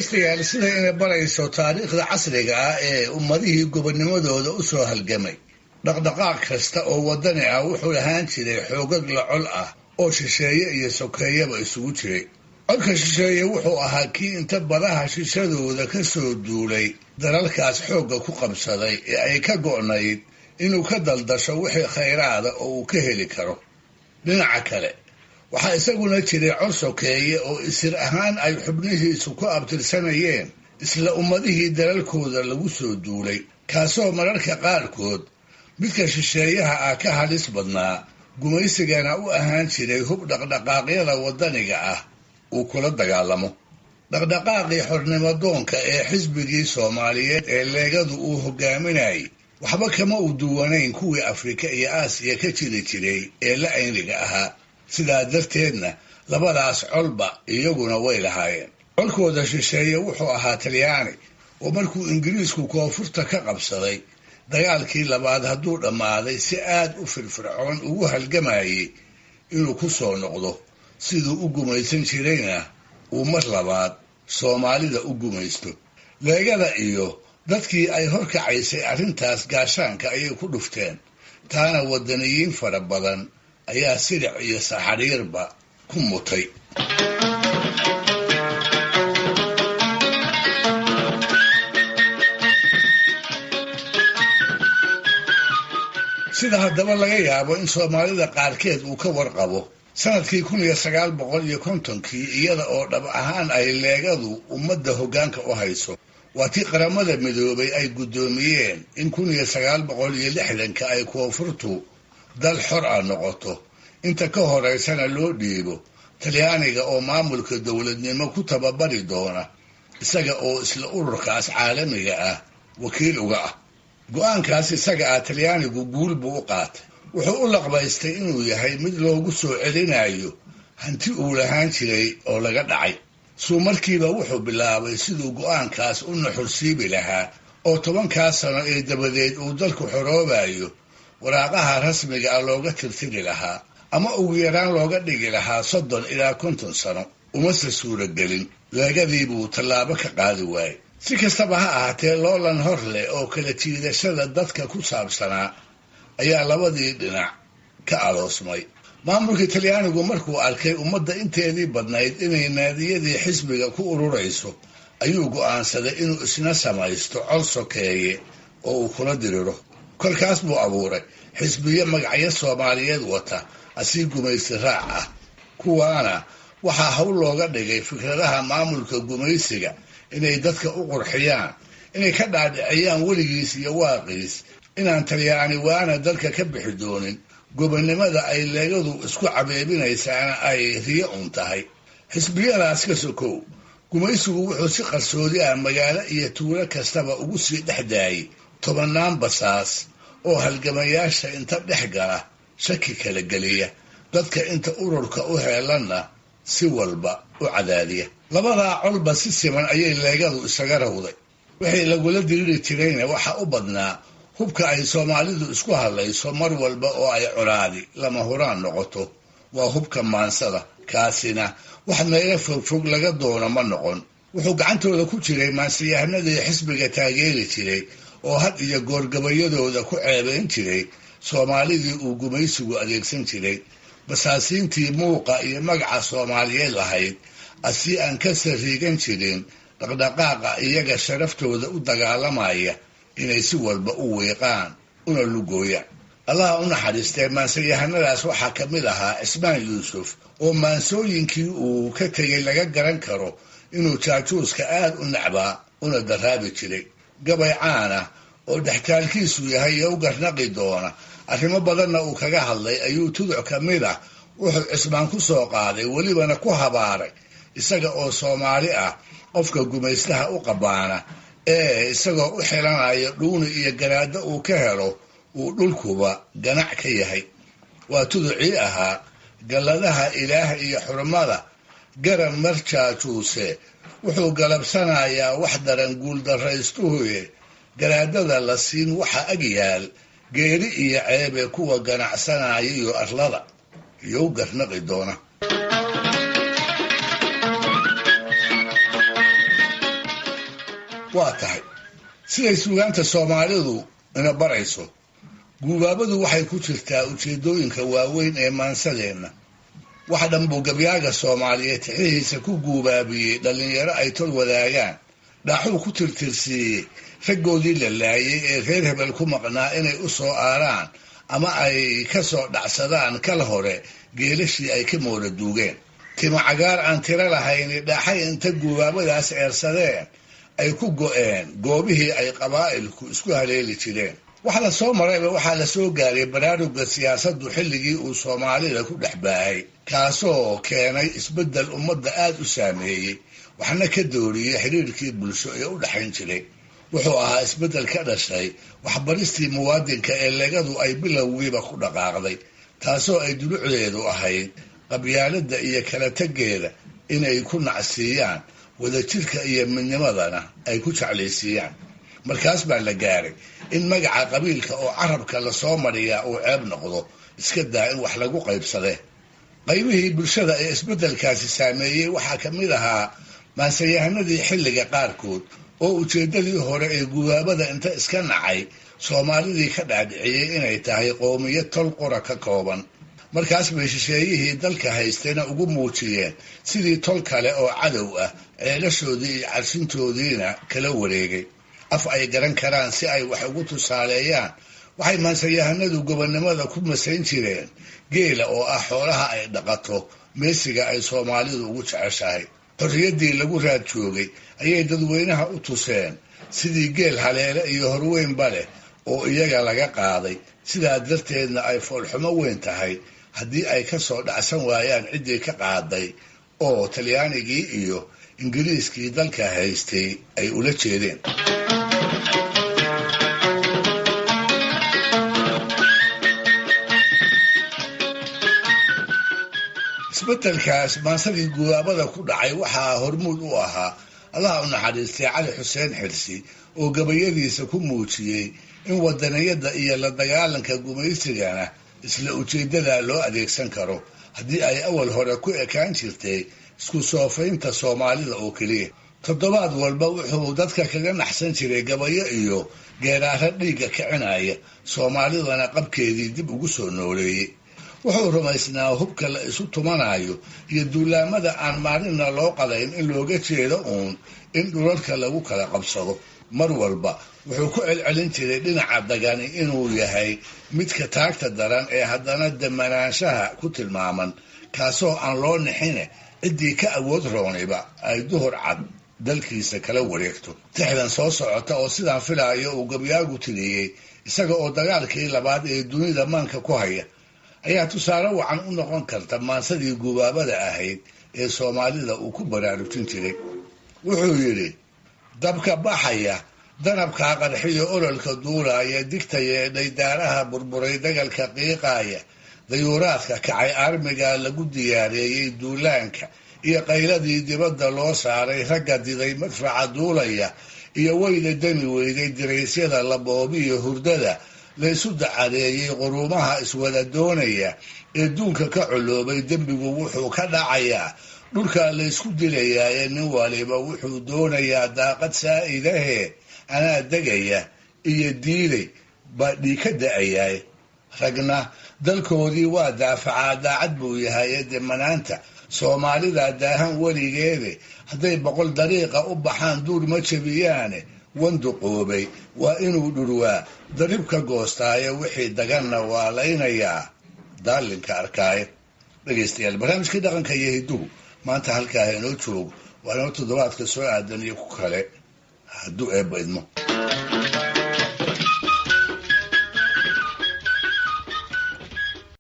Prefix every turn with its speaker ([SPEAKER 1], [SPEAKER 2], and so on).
[SPEAKER 1] Dhegeystayaal, sida inay barayso taariikhda casriga ah ee ummadihii gobonimadooda u soo halgamay, dhaqdhaqaaq kasta oo waddani ah wuxuu lahaan jiray xoogag la col ah oo shisheeye iyo sokeeyaba isugu jiray. Codka shisheeye wuxuu ahaa kii inta badaha shishadooda ka soo duulay dalalkaas xoogga ku qabsaday ee ay ka go'nayd inuu ka daldasho wixii khayraada oo uu ka heli karo. Dhinaca kale, waxaa isaguna jiray cod sokeeye oo isir ahaan ay xubnihiisu ku abtirsanayeen isla ummadihii dalalkooda lagu soo duulay, kaasoo mararka qaarkood midka shisheeyaha ah ka halis badnaa, gumaysigana u ahaan jiray hub dhaqdhaqaaqyada waddaniga ah uu kula dagaalamo. Dhaqdhaqaaqii xornimo doonka ee xisbigii Soomaaliyeed ee Leegadu uu hogaaminayay waxba kama u duwanayn kuwii Afrika iyo Aasiya ka jiri jiray ee la ayniga ahaa. Sidaa darteedna labadaas colba iyaguna way lahaayeen. Colkooda shisheeye wuxuu ahaa Talyaani, oo markuu Ingiriisku koonfurta ka qabsaday dagaalkii labaad hadduu dhammaaday si aad u firfircoon ugu halgamayay inuu ku soo noqdo, siduu u gumaysan jirayna uu mar labaad Soomaalida u gumaysto. Leegada iyo dadkii ay horkacaysay arrintaas gaashaanka ayay ku dhufteen, taana waddaniyiin fara badan ayaa silic iyo saxariirba ku mutay. Sida haddaba laga yaabo in Soomaalida qaarkeed uu ka warqabo, sanadkii 1950-kii, iyada oo dhab ahaan ay Leegadu ummadda hoggaanka u hayso, waa tii Qaramada Midoobay ay guddoomiyeen in 1960-ka ay koonfurtu dal xor ah noqoto, inta ka horeysana loo dhiibo Talyaaniga oo maamulka dowladnimo ku tababari doona isaga oo isla ururkaas caalamiga ah wakiil uga ah. Go-aankaas isaga ah Talyaanigu guul buu u qaatay. Wuxuu u laqbaystay inuu yahay mid loogu soo celinayo hanti uu lahaan jiray oo laga dhacay. Suu markiiba wuxuu bilaabay siduu go-aankaas u nuxursiibi lahaa oo tobankaas sano ee dabadeed uu dalku xoroobayo waraaqaha rasmiga ah looga tirtiri lahaa ama ugu yaraan looga dhigi lahaa 30 ilaa 50 sano. Umase suuragelin, Leegadii buu tallaabo ka qaadi waayey. Si kastaba ha ahaatee, loolan hor leh oo kala jiidashada dadka ku saabsanaa ayaa labadii dhinac ka aloosmay. Maamulkii Talyaanigu markuu arkay ummadda inteedii badnayd inay naadiyadii xisbiga ku ururayso, ayuu go'aansaday inuu isna samaysto cod sokeeye oo uu kula diriro. Kolkaas buu abuuray xisbiyo magacyo Soomaaliyeed wata asii gumaysi raac ah, kuwaana waxaa hawl looga dhigay fikradaha maamulka gumaysiga inay dadka u qurxiyaan, inay ka dhaadhiciyaan weligiis iyo waaqiis inaan Talyaani waana dalka ka bixi doonin, gobonnimada ay Leegadu isku cabeebinaysaana ay riyo un tahay. Xisbiyadaas ka sokow, gumaysigu wuxuu si qarsoodi ah magaalo iyo tuulo kastaba ugu sii dhex daayay tobannaan basaas oo halgamayaasha inta dhex gala shaki kala geliya, dadka inta ururka u heelanna si walba u cadaadiya. Labadaa colba si siman ayay Leegadu isaga rawday. Wixii lagula diriri jirayna waxa u badnaa hubka ay Soomaalidu isku hadlayso mar walba oo ay colaadi lama huraan noqoto, waa hubka maansada. Kaasina wax meelo fogfog laga doono ma noqon. Wuxuu gacantooda ku jiray maansiyahanadii xisbiga taageeri jiray oo had iyo goorgabayadooda ku ceebayn jiray Soomaalidii uu gumaysigu adeegsan jiray, basaasiintii muuqa iyo magaca Soomaaliyeed lahayd asii aan ka sariigan jirin dhaqdhaqaaqa iyaga sharaftooda u dagaalamaya inay si walba u wiiqaan una lugooyaan. Allaha u naxariistee, maansayahanadaas waxaa ka mid ahaa Cismaan Yuusuf, oo maansooyinkii uu ka tegay laga garan karo inuu jaajuuska aad u nacbaa una daraabi jiray. Gabay caana oo dhextaalkiisu yahay iyo u garnaqi doona arrimo badanna uu kaga hadlay ayuu tuduc ka mid ah wuxuu Cismaan ku soo qaaday, welibana ku habaaray isaga oo Soomaali ah, qofka gumaystaha u qabaana ee isagoo u xilanaya dhuuni iyo garaaddo uu ka helo uu dhulkuba ganac ka yahay. Waa tuducii ahaa: "Galladaha Ilaah iyo xurmada garan mar jaajuuse, wuxuu galabsanayaa wax daran guuldarraystuhuye, garaadada la siin waxa ag yaal geeri iyo ceebe, kuwa ganacsanaya iyo arlada iyou garnaqi doona." Waa tahay siday suugaanta Soomaalidu ina barayso, guubaabadu waxay ku jirtaa ujeedooyinka waaweyn ee maansadeenna. Wax dhan buu gabyaaga Soomaaliyeed tixihiisa ku guubaabiyey dhallinyaro ay tol wadaagaan. Dhaaxuu ku tirtirsiiyey raggoodii la laayay ee reer hebel ku maqnaa inay u soo aaraan ama ay ka soo dhacsadaan kal hore geelashii ay ka moola duugeen. Tima cagaar aan tiro lahayni dhaaxay inta guubaabadaas eersadeen ay ku go'een goobihii ay qabaa'ilku isku haleeli jireen. Wax la soo marayba waxaa la soo gaaray baraaruga siyaasaddu xilligii uu Soomaalida ku dhex baahay, kaasoo keenay isbeddel ummadda aad u saameeyey, waxna ka dooriyey xiriirkii bulsho ee u dhexayn jiray. Wuxuu ahaa isbeddel ka dhashay waxbaristii muwaadinka ee legadu ay bilowgiiba ku dhaqaaqday, taasoo ay dulucdeedu ahayd qabyaaladda iyo kala tegeeda inay ku nacsiiyaan, wadajirka iyo midnimadana ay ku jeclaysiiyaan. Markaas baa la gaaray in magaca qabiilka oo carabka lasoo mariyaa uu ceeb noqdo, iska daa in wax lagu qaybsade. Qaybihii bulshada ee isbeddelkaasi saameeyey waxaa ka mid ahaa maansayahanadii xilliga qaarkood oo ujeeddadii hore ee gubaabada inta iska nacay Soomaalidii ka dhaadhiciyey inay tahay qowmiyad tol qora ka kooban. Markaas bay shisheeyihii dalka haystayna ugu muujiyeen sidii tol kale oo cadow ah, ceelashoodii iyo carshintoodiina kala wareegay. Af ay garan karaan si ay wax ugu tusaaleeyaan waxay maansayahanadu gobonnimada ku masayn jireen geela oo ah xoolaha ay dhaqato meesiga ay Soomaalidu ugu jeceshahay. Xorriyaddii lagu raad joogay ayay dadweynaha u tuseen sidii geel haleele iyo horweynba leh oo iyaga laga qaaday, sidaa darteedna ay foolxumo weyn tahay haddii ay ka soo dhacsan waayaan ciddii ka qaaday oo Talyaanigii iyo Ingiriiskii dalka haystay ay ula jeedeen. Isbeddelkaas maansadii gubaabada ku dhacay waxaa hormuud u ahaa Allaha u naxariistay Cali Xuseen Xirsi oo gabayadiisa ku muujiyey in wadaniyadda iyo la dagaalanka gumaysigana isla ujeeddada loo adeegsan karo, haddii ay awal hore ku ekaan jirtay isku soofaynta Soomaalida oo keliya. Toddobaad walba wuxuu dadka kaga naxsan jiray gabayo iyo geeraaro dhiigga kicinaya, Soomaalidana qabkeedii dib ugu soo nooleeyey. Wuxuu rumaysnaa hubka la isu tumanayo iyo duulaamada aan maalinna loo qadayn in looga jeedo uun in dhulalka lagu kala qabsado. Mar walba wuxuu ku celcelin jiray dhinaca dagani inuu yahay midka taagta daran ee haddana damanaanshaha ku tilmaaman, kaasoo aan loo nixine ciddii ka awood rooniba ay duhur cad dalkiisa kala wareegto. Tixdan soo socota oo sidaan filaayo uu gabyaagu tiriyey isaga oo dagaalkii labaad ee dunida maanka ku haya ayaa tusaale wacan u noqon karta maansadii gubaabada ahayd ee Soomaalida uu ku baraarujin jiray. Wuxuu yidhi: dabka baxaya, danabkaa qarxiyo, ololka duulaaya, digta yeedhay, daaraha burburay, dagalka qiiqaaya, dayuuraadka kacay, armiga lagu diyaareeyey duulaanka iyo qayladii dibadda loo saaray, ragga diday madfaca duulaya iyo weyda dami weyday, diraysyada la boobiyo, hurdada laysu dacadeeyey, quruumaha iswada doonaya ee duunka ka coloobay, dembigu wuxuu ka dhacayaa dhulka laysku dilayaaye, nin waliba wuxuu doonayaa daaqad saa'idahe, anaa degaya iyo diiday baa dhiig ka da'ayaay. Ragna dalkoodii waa daafacaa, daacad buu yahaye, demanaanta Soomaalida daahan weligeede, hadday 100 dariiqa u baxaan duur ma jebiyaane, wanduqoobay waa inuu dhurwaa daribka goostaaye, wixii daganna waa laynayaa daalinka arkaaye. Dhegaystayaal, barnaamijkii dhaqanka iyo hidduhu maanta halkaa inoo joogo, waa inoo toddobaadka soo aadan iyo ku kale hadduu Eebba idmo.